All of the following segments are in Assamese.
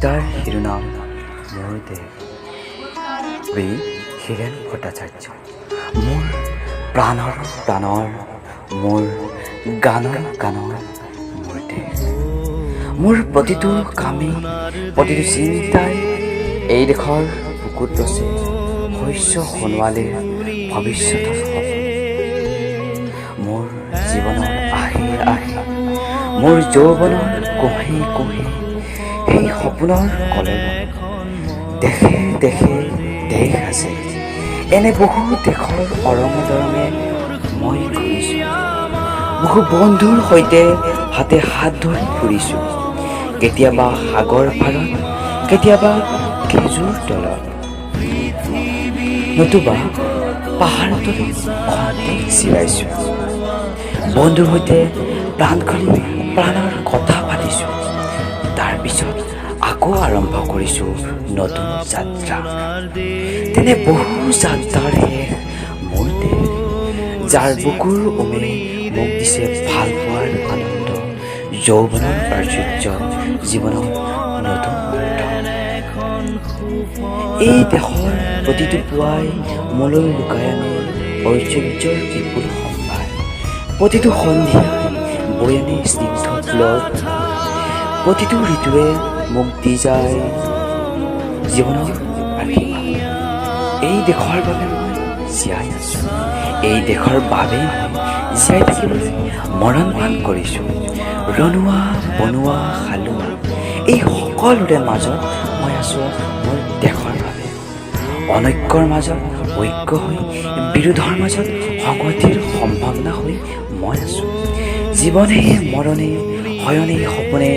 তাৰ শিৰোনাম মোৰ দেশ। কবি হীৰেণ ভট্টাচাৰ্য। মোৰ প্ৰাণৰ প্ৰাণৰ, মোৰ গানৰ গানৰ মোৰ দেশ। মোৰ প্ৰতিটো কামেই, প্ৰতিটো চিন্তাই এই দেশৰ বুকুত ৰচে শস্য সোণোৱালীৰ ভৱিষ্যতৰ সপোন। মোৰ জীৱনৰ আঁহে আঁহে, মোৰ যৌৱনৰ কোঁহে কোঁহে সেই সপোনৰ কলৰৱ। দেশে দেশে দেশ আছে, এনে বহু দেশৰ অৰঙে দৰঙে মই ঘূৰিছোঁ। বহু বন্ধুৰ সৈতে হাতে হাত ধৰি ফুৰিছোঁ, কেতিয়াবা সাগৰ পাৰত, কেতিয়াবা খেজুৰ তলত, নতুবা পাহাৰ তলত খন্তেক জিৰাইছোঁ। বন্ধুৰ সৈতে প্ৰাণ খুলি প্ৰাণৰ কথা পাতিছোঁ। তাৰপিছত আকৌ আৰম্ভ কৰিছোঁ নতুন যাত্ৰা। তেনে বহু যাত্ৰাৰ শেষ মোৰ দেশ, যাৰ বুকুৰ উমে মোক দিছে ভাল পোৱাৰ আনন্দ, যৌৱনৰ প্ৰাচুৰ্য, জীৱনৰ নতুন অৰ্থ। এই দেশৰ প্ৰতিটো পুৱাই মোলৈ লুকাই আনে ঐশ্বৰ্যৰ বিপুল সম্ভাৰ। প্ৰতিটো সন্ধিয়াই বৈ আনে স্নিগ্ধ ফুলৰ। প্ৰতিটো ঋতুৱে মোক দি যায় জীৱনৰ আশীৰ্বাদ। এই দেশৰ বাবে মই জীয়াই আছোঁ। এই দেশৰ বাবেই মই জীয়াই থাকিবলৈ মৰণ পাণ কৰিছোঁ। ৰণুৱা, বনুৱা, হালোৱা, এই সকলোৰে মাজত মই আছোঁ মোৰ দেশৰ বাবে। অনৈক্যৰ মাজত ঐক্য হৈ, বিৰোধৰ মাজত সংহতিৰ সম্ভাৱনা হৈ মই আছোঁ। জীৱনে মৰণে, শয়নে সপোনে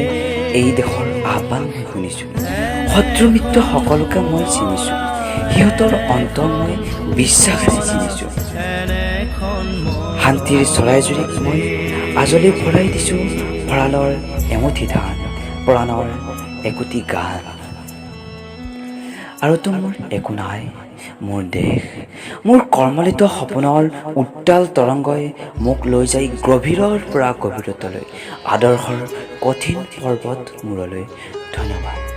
এই দেশৰ আহ্বান মই শুনিছোঁ। শত্ৰু মিত্ৰ সকলোকে মই চিনিছোঁ। সিহঁতৰ অন্তৰ মই বিশ্বাসেৰে চিনিছোঁ। শান্তিৰ চৰাইজুৰিক মই আজলি ভৰাই দিছোঁ ভঁৰালৰ এমুঠি ধান, প্ৰাণৰ একোটি গান। আৰুতো মোৰ একো নাই মোৰ দেশ। মোৰ কৰ্মলিত সপোনৰ উত্তাল তৰংগই মোক লৈ যায় গভীৰৰ পৰা গভীৰতালৈ, আদৰ্শৰ কঠিন পৰ্বত মূৰলৈ। ধন্যবাদ।